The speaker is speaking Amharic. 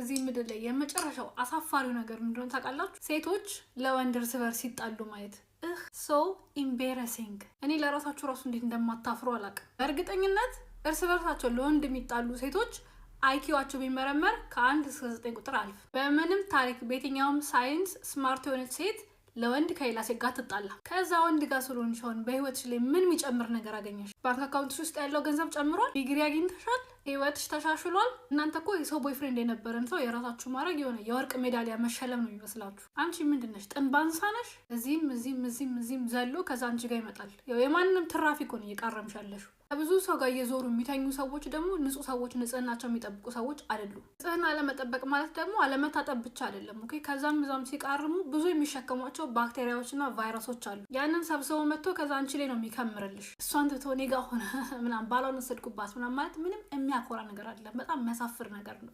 እዚህ ምድር ላይ የመጨረሻው አሳፋሪው ነገር ምንድነው ታውቃላችሁ? ሴቶች ለወንድ እርስ በርስ ሲጣሉ ማየት። እህ፣ so embarrassing። እኔ ለራሳችሁ ራሱ እንዴት እንደማታፍሩ አላውቅም። በእርግጠኝነት እርስ በርሳቸው ለወንድ የሚጣሉ ሴቶች IQ ዋቸው ቢመረመር ከ1 እስከ 9 ቁጥር አልፍ። በምንም ታሪክ በየትኛውም ሳይንስ smart የሆነች ሴት ለወንድ ከሌላ ሴት ጋር ትጣላ። ከዛ ወንድ ጋር ስለሆንሽ አሁን በህይወትሽ ላይ ምን የሚጨምር ነገር አገኘሽ? ባንክ account ሽ ውስጥ ያለው ገንዘብ ጨምሯል? ዲግሪ አግኝተሻል? ህይወትሽ ተሻሽሏል? እናንተ እኮ የሰው boyfriend የነበረን ሰው የራሳችሁ ማድረግ የሆነ የወርቅ ሜዳሊያ መሸለም ነው የሚመስላችሁ። አንቺ ምንድን ነሽ? ጥንብ አንሳ ነሽ? እዚህም እዚህም እዚህም እዚህም ዘሎ ከዛ አንቺ ጋር ይመጣል። ያው የማንም ትራፊ እኮ ነው እየቃረምሽ ያለሽው። ከብዙ ሰው ጋር እየዞሩ የሚተኙ ሰዎች ደግሞ ንጹህ ሰዎች፣ ንጽህናቸው የሚጠብቁ ሰዎች አይደሉም። ንጽህና አለመጠበቅ ማለት ደግሞ አለመታጠብ ብቻ አይደለም። Okay፣ ከዛም እዛም ሲቃርሙ ብዙ የሚሸከሟቸው ባክቴሪያዎችና ቫይረሶች አሉ። ያንን ሰብስበው መጥቶ ከዛ አንቺ ላይ ነው የሚከምርልሽ። እሷን ትቶ እኔ ጋ ሆነ ምናምን፣ ባሏን ወሰድኩባት ምናምን ማለት ምንም የሚያኮራ ነገር አይደለም። በጣም የሚያሳፍር ነገር ነው።